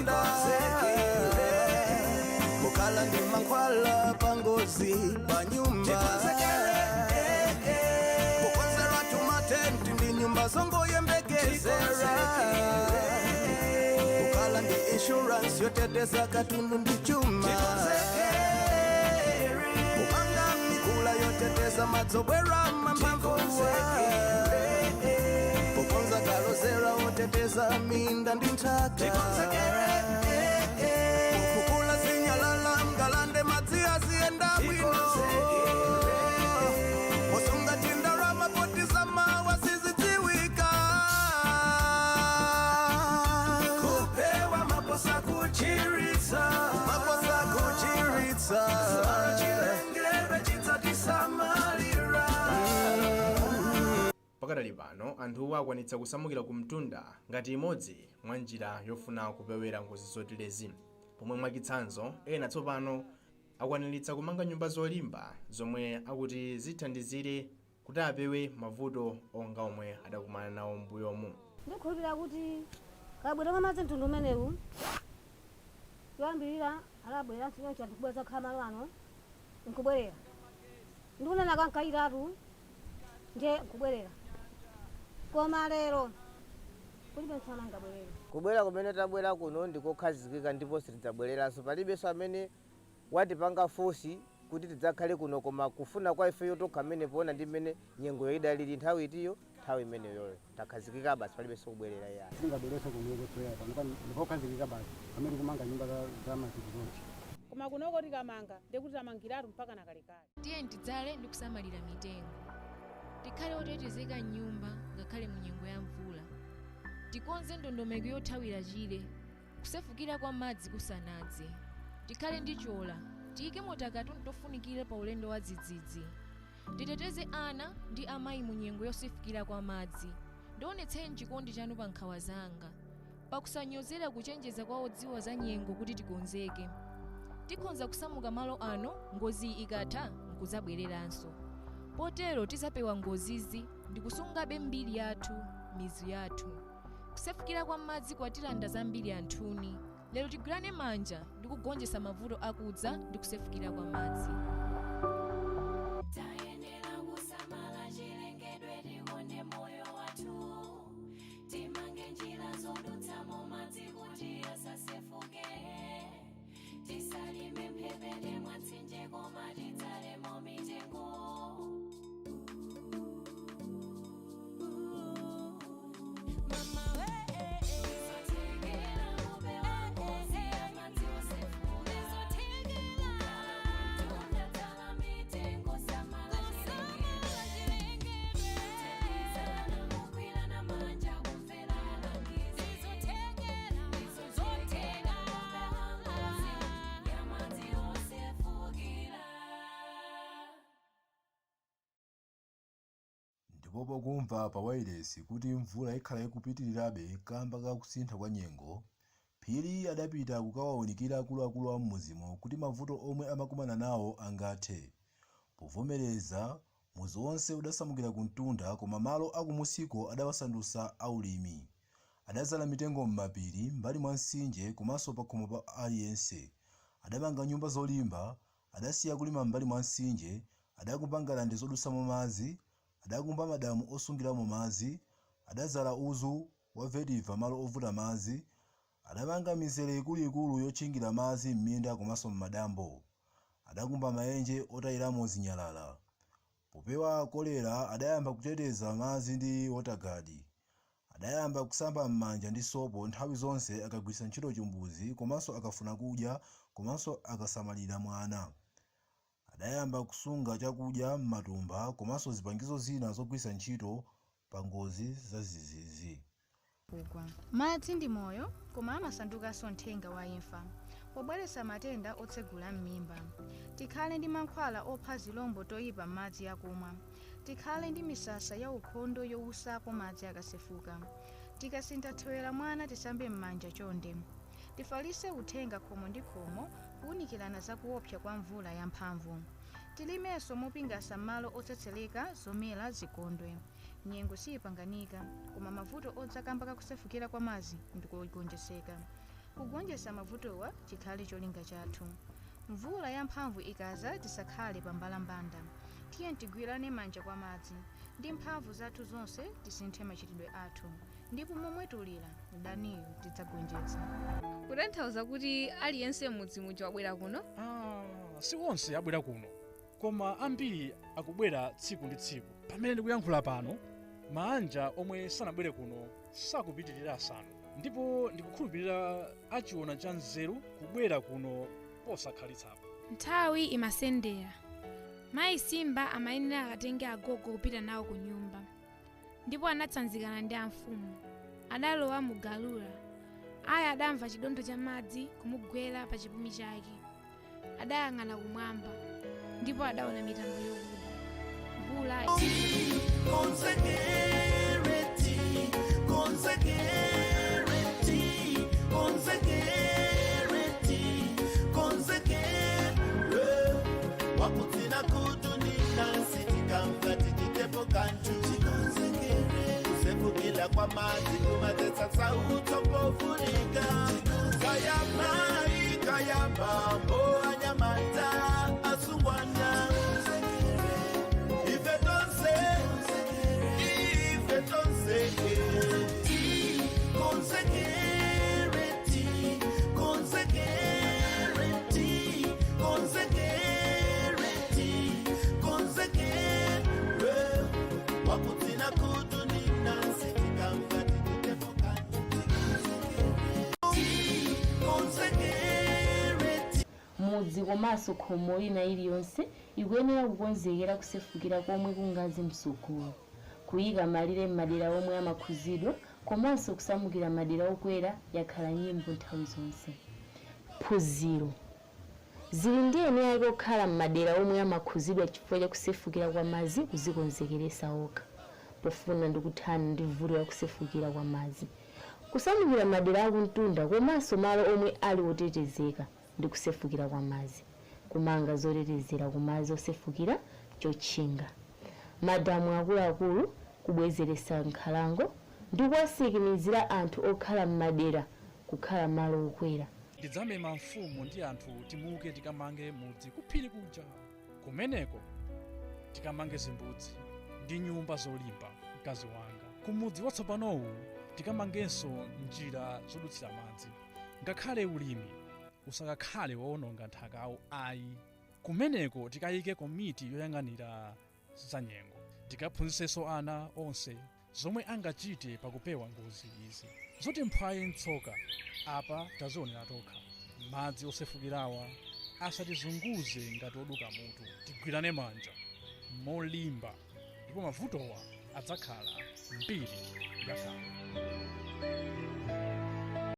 matenda, kukhala ndi mankhwala pangozi pa nyumba, kukonzera tumatenti ndi nyumba zongoyembekezera, kukhala ndi insurance yoteteza katundu ndi chuma, kupanga mikula yoteteza madzi obwera mamphamvuwa, kukonza kalozera oteteza minda ndi nthaka, kukula zinyalala mgalande madzi aziyenda bwino, posunga tindalama poti zamawa sizidziwika, kupewa maposa kuchiritsa, maposa kuchiritsa, chilengedwe chidzatisamalira. Pakadali pano anthuwa akwanitsa kusamukira ku mtunda ngati imodzi mwa njira yofuna kupewera ngozi zoterezi, pomwe mwachitsanzo ena tsopano akwaniritsa kumanga nyumba zolimba zomwe akuti zithandizire kuti apewe mavuto onga omwe adakumana nawo m'mbuyomu. Ndikhulupirira kuti kabwera kwa madzi mtundu umenewu, yoyambirira alabwera choncho anthu kubwera zakhala malo ano nkubwerera, ndikunena kankayitatu nje nkubwerera, koma lero kulibe mthu amangabwerere. Kubwera kumene tabwera kuno ndikokhazikika ndipo sitidzabwereranso. Palibenso amene watipanga force kuti tidzakhale kuno, koma kufuna kwa ifeyo tokha mmene poona ndi mmene nyengoyo idalili nthawi itiyo, nthawi imeneyoyo takhazikika basi, palibenso kubwerera yayi. Singabwereso kuno kusoya pano, ndikokhazikika basi pamene kumanga nyumba za mazikizonse. Koma kunoko tikamanga ndikuti tamangiratu mpaka nakalekale. Tiye tidzale ndi kusamalira mitengo, tikhale otetezeka m'nyumba ngakhale mu nyengo ya mvula, tikonze ndondomeko yothawira chire kusefukira kwa madzi kusanadze, tikhale ndi chola, tiyikemo takatundu tofunikira pa ulendo wa dzidzidzi, titeteze ana ndi amayi mu nyengo yosefukira kwa madzi. Ndionetseni chikondi chanu pa nkhawa zanga pakusanyozera kuchenjeza kwa odziwa za nyengo kuti tikonzeke. Tikhonza kusamuka malo ano ngozi ikatha nkuzabwereranso, potero tizapewa ngozizi ndi kusungabe mbiri yathu, mizu yathu. Kusefukira kwa madzi kwatilanda zambiri anthuni. Lero tigwirane manja ndi kugonjetsa mavuto akudza ndi kusefukira kwa madzi. Tayenera kusamala chilengedwe, tikonde moyo wathu, timange njira zodutsamo madzi kuti asasefuke, tisalime mphepete mwa mtsinje koma tidzalemo mitengo. Mama we, zothekera kupewa ngozi ya madzi osefuka, zothekera kutundadzala mitengo, samala chilengedwe, thandizana kugwirana manja kumvera alangizi, zothekera kupewa ngozi ya madzi osefukira. Ndipo pokumva pa wailesi kuti mvula ikhala ikupitirirabe kamba ka kusintha kwa nyengo, Phiri adapita kukawaunikira akuluakulu a m'mudzimo kuti mavuto omwe amakumana nawo angathe. Povomereza, mudzi wonse udasamukira ku mtunda, koma malo akumusiko adawasandutsa aulimi. Adadzala mitengo m'mapiri, m'mbali mwa mtsinje komanso pakhomo pa aliyense. Adamanga nyumba zolimba, adasiya kulima m'mbali mwa mtsinje, adakumba ngalande zodutsamo madzi, adakumba madamu osungiramo madzi, adadzala udzu wa vetiva malo ovuta madzi, adapanga mizere ikuluikulu yotchingira madzi m'minda komanso m'madambo, adakumba maenje otayiramo zinyalala. Popewa kolera adayamba kuteteza madzi ndi WaterGuard. Adayamba kusamba m'manja ndi sopo nthawi zonse akagwiritsa ntchito chimbudzi komanso akafuna kudya komanso akasamalira mwana. Adayamba kusunga chakudya m'matumba komanso zipangizo zina zogwiritsa ntchito pa ngozi zadzidzidzi. Kugwa madzi ndi moyo, koma amasandukanso nthenga wa imfa pobweretsa matenda otsegula m'mimba. Tikhale ndi mankhwala opha zilombo toyipa m'madzi akumwa. Tikhale ndi misasa ya ukhondo yowusako madzi akasefuka. Tikasintha thewera mwana, tisambe m'manja chonde. Tifalitse uthenga khomo ndi khomo kuwunikirana za kuopsa kwa mvula yamphamvu. Tilimenso mopingasa m'malo otsetsereka, zomera zikondwe. Nyengo siyipanganika, koma mavuto odza kamba kakusefukira kwa madzi ndikogonjetseka. Kugonjetsa mavutowa chikhale cholinga chathu. Mvula yamphamvu ikaza tisakhale pambalambanda. Tiye tigwirane manja kwa madzi ndi mphamvu zathu zonse, tisinthe machitidwe athu, ndipo momwe tulira mdaniyo tidzagonjetsa. Kutanthauza kuti aliyense m'mudzi muja wabwera kuno? Si onse abwera kuno, koma ambiri akubwera tsiku ndi tsiku. Pamene ndikuyankhula pano, maanja omwe sanabwere kuno sakupitirira 5, ndipo ndikukhulupirira achiona cha nzeru kubwera kuno posakhalitsapa. Nthawi imasendera. Mayi Simba amayenera akatenge agogo kupita nawo ku nyumba, ndipo anatsanzikana ndi amfumu. Adalowa mu galula. Aya adamva chidontho cha madzi kumugwera pa chipumi chake. Adayang'ana kumwamba ndipo adaona mitambo yokuda. Mvula Konzekereti, konzekereti, konzekereti, konzekere. Wakutina kutu ni nansi tikamva tichitepo kantu. Kusefukira kwa madzi kumadzetsa sautso pofunika. Kaya mai, kaya bambo, anyamata, asungwana. Ife tonse, ife tonse, konzekereti, konzekereti, konzekereti, konzekere. Wakutina kutu ni nansi tikamva tichitepo kantu. Konzekereti. Mudzi komanso khomo ina iliyonse ikuyenera kukonzekera kusefukira komwe kungaze msogolo, kuyika malire m'madera omwe amakhuzidwa komanso kusamukira madera okwera yakhala nyimbo nthawi zonse. Phunziro zili ndi eni ake okhala m'madera omwe amakhuzidwa chifukwa cha kusefukira kwa madzi kuzikonzekeresa okha pofuna ndi kuthana ndi vuto la kusefukira kwa madzi, kusamukira madera akumtunda komanso malo omwe ali otetezeka ndi kusefukira kwa madzi, kumanga zotetezera ku madzi osefukira, chotchinga, madamu akuluakulu, kubwezeresa nkhalango ndi kuwasikimizira anthu okhala m'madera kukhala malo okwera. Ndidzamema mfumu ndi anthu timuke tikamange mudzi kuphiri kuja. Kumeneko tikamange zimbudzi ndi nyumba zolimba. Mkazi wanga, kumudzi watsopanowu tikamangenso njira zodutsira madzi, ngakhale ulimi usakakhale wowononga nthakawo ayi. Kumeneko tikayike komiti yoyang'anira zanyengo, tikaphunzitsenso ana onse zomwe angachite pakupewa ngozi izi. Zoti mphwayi mtsoka apa tazionera tokha. Madzi osefukirawa asatizunguze ngati oduka mutu. Tigwirane manja molimba ndipo mavutowa adzakhala mbiri yakale.